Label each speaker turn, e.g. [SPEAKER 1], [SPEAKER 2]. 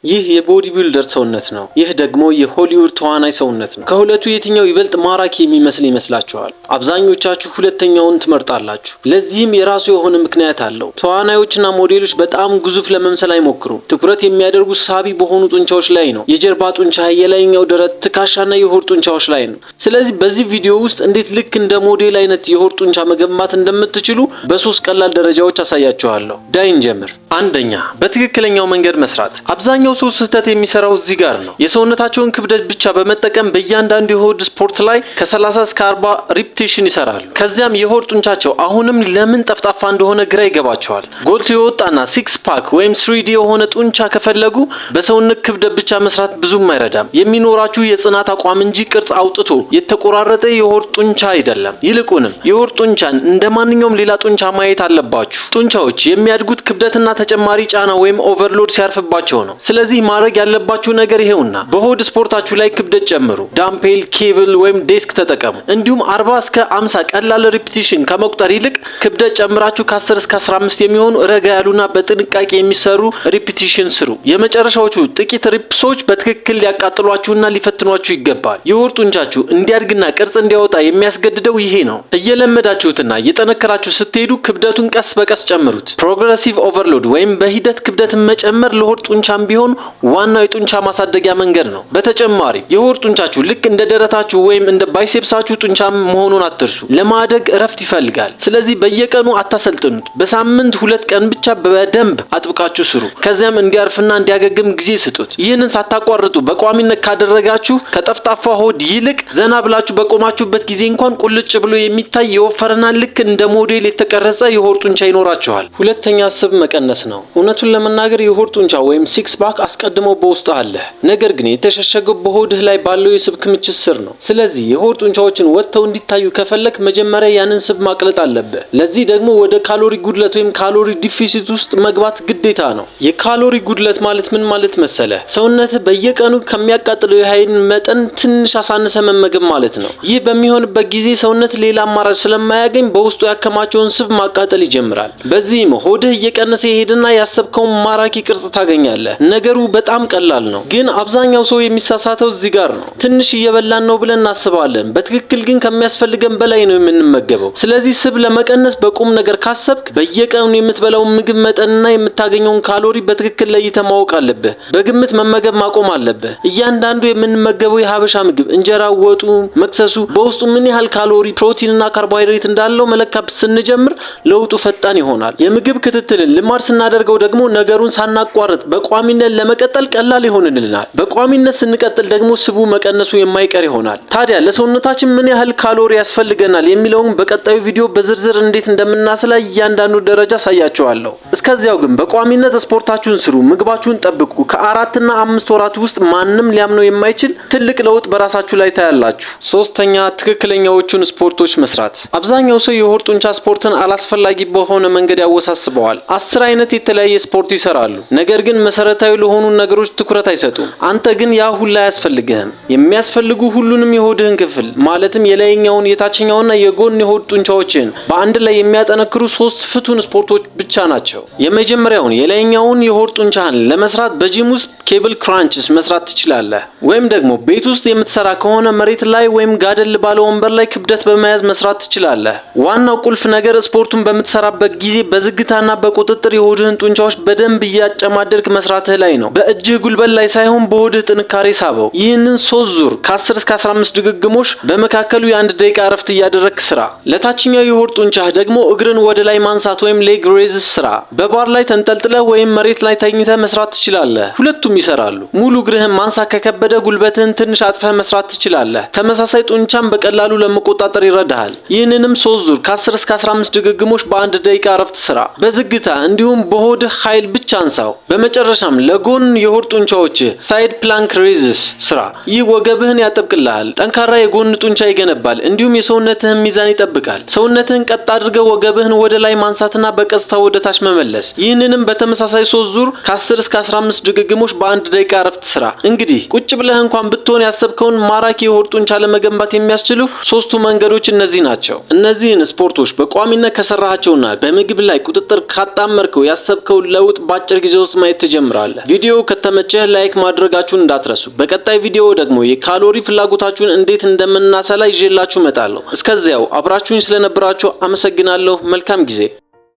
[SPEAKER 1] ይህ የ body builder ሰውነት ነው። ይህ ደግሞ የሆሊውድ ተዋናይ ሰውነት ነው። ከሁለቱ የትኛው ይበልጥ ማራኪ የሚመስል ይመስላችኋል? አብዛኞቻችሁ ሁለተኛውን ትመርጣላችሁ። ለዚህም የራሱ የሆነ ምክንያት አለው። ተዋናዮችና ሞዴሎች በጣም ግዙፍ ለመምሰል አይሞክሩም። ትኩረት የሚያደርጉት ሳቢ በሆኑ ጡንቻዎች ላይ ነው። የጀርባ ጡንቻ፣ የላይኛው ደረት፣ ትከሻና የሆድ ጡንቻዎች ላይ ነው። ስለዚህ በዚህ ቪዲዮ ውስጥ እንዴት ልክ እንደ ሞዴል አይነት የሆድ ጡንቻ መገንባት እንደምትችሉ በሶስት ቀላል ደረጃዎች አሳያችኋለሁ። ዳይ እንጀምር። አንደኛ፣ በትክክለኛው መንገድ መስራት። አብዛኛው ሰው ስህተት የሚሰራው እዚህ ጋር ነው። የሰውነታቸውን ክብደት ብቻ በመጠቀም በእያንዳንዱ የሆድ ስፖርት ላይ ከ30 እስከ 40 repetition ይሰራሉ። ከዚያም የሆድ ጡንቻቸው አሁንም ለምን ጠፍጣፋ እንደሆነ ግራ ይገባቸዋል። ጎልቶ የወጣና six pack ወይም 3D የሆነ ጡንቻ ከፈለጉ በሰውነት ክብደት ብቻ መስራት ብዙም አይረዳም። የሚኖራችሁ የጽናት አቋም እንጂ ቅርጽ አውጥቶ የተቆራረጠ የሆድ ጡንቻ አይደለም። ይልቁንም የሆድ ጡንቻን እንደ ማንኛውም ሌላ ጡንቻ ማየት አለባችሁ። ጡንቻዎች የሚያድጉት ክብደትና ተጨማሪ ጫና ወይም overload ሲያርፍባቸው ነው። ስለዚህ ማድረግ ያለባችሁ ነገር ይሄውና፣ በሆድ ስፖርታችሁ ላይ ክብደት ጨምሩ። Dumbbell፣ cable ወይም desk ተጠቀሙ። እንዲሁም 40 እስከ 50 ቀላል repetition ከመቁጠር ይልቅ ክብደት ጨምራችሁ ከ10 እስከ 15 የሚሆኑ ረጋ ያሉና በጥንቃቄ የሚሰሩ repetition ስሩ። የመጨረሻዎቹ ጥቂት reps ኦች በትክክል ሊያቃጥሏችሁና ሊፈትኗችሁ ይገባል። የሆድ ጡንቻችሁ እንዲያድግና ቅርጽ እንዲያወጣ የሚያስገድደው ይሄ ነው። እየለመዳችሁትና እየጠነከራችሁ ስትሄዱ ክብደቱን ቀስ በቀስ ጨምሩት። Progressive overload ወይም በሂደት ክብደትን መጨመር ለሆድ ጡንቻም ቢሆን ዋናው የጡንቻ ማሳደጊያ መንገድ ነው። በተጨማሪ የሆድ ጡንቻችሁ ልክ እንደ ደረታችሁ ወይም እንደ biceps ኣችሁ ጡንቻ መሆኑን አትርሱ። ለማደግ እረፍት ይፈልጋል። ስለዚህ በየቀኑ አታሰልጥኑት። በሳምንት 2 ቀን ብቻ በደንብ አጥብቃችሁ ስሩ። ከዚያም እንዲያርፍና እንዲያገግም ጊዜ ስጡት። ይህንን ሳታቋርጡ በቋሚነት ካደረጋችሁ ከጠፍጣፋ ሆድ ይልቅ ዘና ብላችሁ በቆማችሁበት ጊዜ እንኳን ቁልጭ ብሎ የሚታይ የወፈረና ልክ እንደ ሞዴል የተቀረጸ የሆድ ጡንቻ ይኖራችኋል። ሁለተኛ፣ ስብ መቀነስ ነው። እውነቱን ለመናገር የሆድ ጡንቻ ወይም six pack አስቀድሞ በውስጥህ አለ። ነገር ግን የተሸሸገው በሆድህ ላይ ባለው የስብ ክምችት ስር ነው። ስለዚህ የሆድ ጡንቻዎችን ወጥተው እንዲታዩ ከፈለክ መጀመሪያ ያንን ስብ ማቅለጥ አለብህ። ለዚህ ደግሞ ወደ ካሎሪ ጉድለት ወይም calorie deficit ውስጥ መግባት ግዴታ ነው። የካሎሪ ጉድለት ማለት ምን ማለት መሰለህ? ሰውነትህ በየቀኑ ከሚያቃጥለው የኃይል መጠን ትንሽ አሳንሰህ መመገብ ማለት ነው። ይህ በሚሆንበት ጊዜ ሰውነትህ ሌላ አማራጭ ስለማያገኝ በውስጡ ያከማቸውን ስብ ማቃጠል ይጀምራል። በዚህም ሆድህ እየቀነሰ ይሄድና ያሰብከውን ማራኪ ቅርጽ ታገኛለህ። ነገሩ በጣም ቀላል ነው፣ ግን አብዛኛው ሰው የሚሳሳተው እዚህ ጋር ነው። ትንሽ እየበላን ነው ብለን እናስባለን። በትክክል ግን ከሚያስፈልገን በላይ ነው የምንመገበው። ስለዚህ ስብ ለመቀነስ በቁም ነገር ካሰብክ በየቀኑ የምትበላውን ምግብ መጠንና የምታገኘውን ካሎሪ በትክክል ለይተህ ማወቅ አለብህ። በግምት መመገብ ማቆም አለብህ። እያንዳንዱ የምንመገበው የሀበሻ ምግብ እንጀራ፣ ወጡ፣ መክሰሱ በውስጡ ምን ያህል ካሎሪ፣ ፕሮቲንና ካርቦሃይድሬት እንዳለው መለካት ስንጀምር ለውጡ ፈጣን ይሆናል። የምግብ ክትትልን ልማድ ስናደርገው ደግሞ ነገሩን ሳናቋርጥ በቋሚነት ለመቀጠል ቀላል ይሆንልናል። በቋሚነት ስንቀጥል ደግሞ ስቡ መቀነሱ የማይቀር ይሆናል። ታዲያ ለሰውነታችን ምን ያህል ካሎሪ ያስፈልገናል የሚለውን በቀጣዩ ቪዲዮ በዝርዝር እንዴት እንደምናስላ እያንዳንዱ ደረጃ አሳያችኋለሁ። እስከዚያው ግን በቋሚነት ስፖርታችሁን ስሩ፣ ምግባችሁን ጠብቁ። ከ4ና 5 ወራት ውስጥ ማንም ሊያምነው የማይችል ትልቅ ለውጥ በራሳችሁ ላይ ታያላችሁ። ሶስተኛ፣ ትክክለኛዎቹን ስፖርቶች መስራት። አብዛኛው ሰው የሆድ ጡንቻ ስፖርትን አላስፈላጊ በሆነ መንገድ ያወሳስበዋል። 10 አይነት የተለያየ ስፖርት ይሰራሉ፣ ነገር ግን መሰረታዊ ለሆኑ ነገሮች ትኩረት አይሰጡም። አንተ ግን ያ ሁላ አያስፈልግህም። የሚያስፈልጉ ሁሉንም የሆድህን ክፍል ማለትም የላይኛውን፣ የታችኛውና የጎን የሆድ ጡንቻዎችን በአንድ ላይ የሚያጠነክሩ ሶስት ፍቱን ስፖርቶች ብቻ ናቸው። የመጀመሪያውን የላይኛውን የሆድ ጡንቻህን ለመስራት በጂም ውስጥ cable crunches መስራት ትችላለህ። ወይም ደግሞ ቤት ውስጥ የምትሰራ ከሆነ መሬት ላይ ወይም ጋደል ባለ ወንበር ላይ ክብደት በመያዝ መስራት ትችላለህ። ዋናው ቁልፍ ነገር ስፖርቱን በምትሰራበት ጊዜ በዝግታና በቁጥጥር የሆድህን ጡንቻዎች በደንብ እያጨማደድክ መስራትህ ላይ ነው። በእጅህ ጉልበት ላይ ሳይሆን በሆድህ ጥንካሬ ሳበው። ይህንን ሶስት ዙር ከ10 እስከ 15 ድግግሞሽ በመካከሉ የ1 ደቂቃ እረፍት እያደረግክ ስራ። ለታችኛው የሆድ ጡንቻህ ደግሞ እግርን ወደ ላይ ማንሳት ወይም leg raises ስራ። በባር ላይ ተንጠልጥለህ ወይም መሬት ላይ ተኝተህ መስራት ትችላለህ። ሁለቱም ይሰራሉ። ሙሉ እግርህን ማንሳት ከከበደ ጉልበትህን ትንሽ አጥፈህ መስራት ትችላለህ። ተመሳሳይ ጡንቻን በቀላሉ ለመቆጣጠር ይረዳሃል። ይህንንም ሶስት ዙር ከ10 እስከ 15 ድግግሞሽ በ1 ደቂቃ እረፍት ስራ። በዝግታ እንዲሁም በሆድህ ኃይል ብቻ አንሳው። በመጨረሻም ለጎን የሆድ ጡንቻዎች side plank raises ስራ። ይህ ወገብህን ያጠብቅልሃል፣ ጠንካራ የጎን ጡንቻ ይገነባል፣ እንዲሁም የሰውነትህን ሚዛን ይጠብቃል። ሰውነትህን ቀጥ አድርገህ ወገብህን ወደ ላይ ማንሳትና በቀስታ ወደ ታች መመለስ። ይህንንም በተመሳሳይ ሶስት ዙር ከ10 እስከ 15 ድግግሞሽ በ1 ደቂቃ እረፍት ስራ። እንግዲህ ቁጭ ብለህ እንኳን ብትሆን ያሰብከውን ማራኪ የሆድ ጡንቻ ለመገንባት የሚያስችሉ ሶስቱ መንገዶች እነዚህ ናቸው። እነዚህን ስፖርቶች በቋሚነት ከሰራሃቸውና በምግብ ላይ ቁጥጥር ካጣመርከው ያሰብከውን ለውጥ በአጭር ጊዜ ውስጥ ማየት ትጀምራለህ። ቪዲዮ ከተመቸህ like ማድረጋችሁን እንዳትረሱ። በቀጣይ ቪዲዮ ደግሞ የካሎሪ ፍላጎታችሁን እንዴት እንደምናሰላ ይዤላችሁ እመጣለሁ። እስከዚያው አብራችሁኝ ስለነበራችሁ አመሰግናለሁ። መልካም ጊዜ።